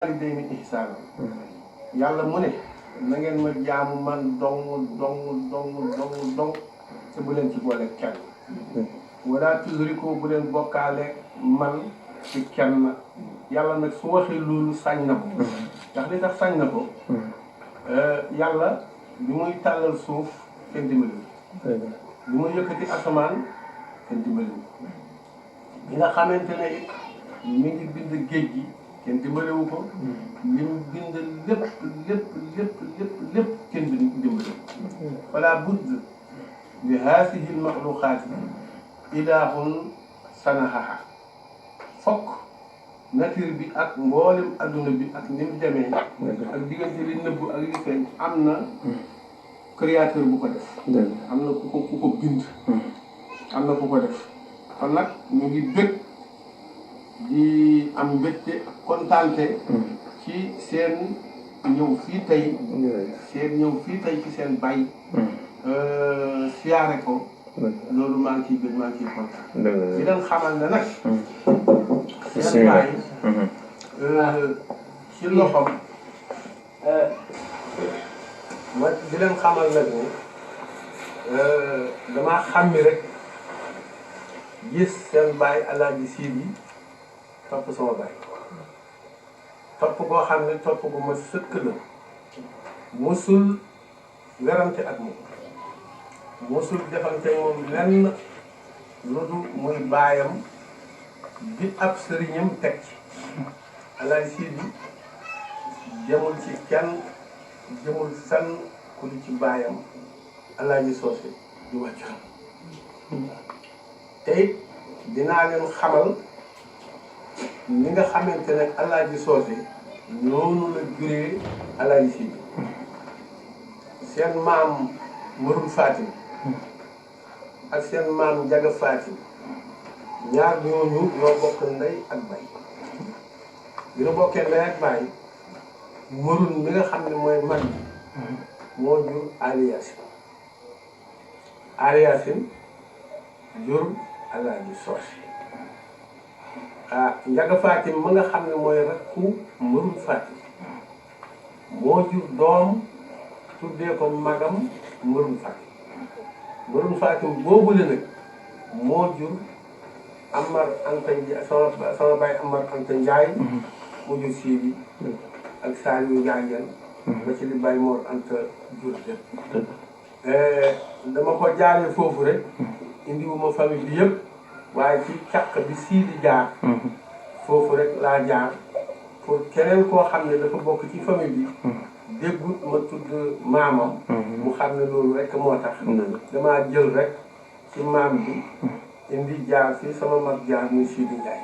waalidayni ihsaana yàlla mu ne na ngeen ma jaamu man dong te bu leen ci boole kenn wala tusriku bu leen bokkaale man ci kenn yàlla nag su waxee loolu sañ na ko ndax li tax sañ na ko yàlla bi muy tàllal suuf kenn dimbali bi muy yëkkati asamaan kenn dimbali bi nga xamante ne it mi ngi bind géej gi kenn dimbaliwu ko li mu bind lépp kenn dimbali fala budd bi haasihi lmaxluqaati ilaahun sanahaha fokk nature bi ak mboolem adduna bi ak ni mu demee ak diggante li nëbbu ak li feeñ am na créateur bu ko def am na ku ko bind am na ku ko def kon nag ñu ngi bëgg di am mbégte ak kontaante ci seen ñëw fii tey ci seen bay siyaare ko loolu maa ngi ciy bëgg maa ngi ciy kontaan di leen xamal ne nag seen bay ci loxom ma di leen xamal nag ne damaa xàmmi rek gis seen bay Alaaji Sidi topp sama baay topp koo xam ne topp gu ma sëkk la musul werante ak moom musul defante moom lenn lu dul muy baayam bi ab sëriñam teg ci Alaaji Sidi jëmul ci kenn jëmul fenn ku di ci baayam Alaaji Soose di wàcc te it dinaa leen xamal ni nga xamante ne Alaaji Soose noonu la juree Alaaji Sidi seen maam Mërul Fatim ak seen maam Njaga Fatim ñaar ñooñu ñoo bokk ndey ak bay bi ñu bokkee ndey ak bay Mërul mi nga xam ne mooy mag moo jur Ali Yaasin jur Alaaji Soose Njaga Fatim ma nga xam ne mooy rakku Mërul Fatim moo jur doom tuddee ko magam Mërul Fatim boobu la nag moo jur Amar Anta Njaay sama baay Amar Anta Njaay mu jur Sidi ak Saliou Njaay ba ci li Baay Mor Anta jur lépp dama ko jaaree foofu rek indiwuma famille bi yëpp waaye ci càq bi Sidi jaar foofu rek laa jaar pour keneen koo xam ne dafa bokk ci famille bi déggut ma tudd maamam mu xam ne loolu rek moo tax damaa jël rek ci maam bi indi jaar fii sama mag jaar muy Sidi Njaay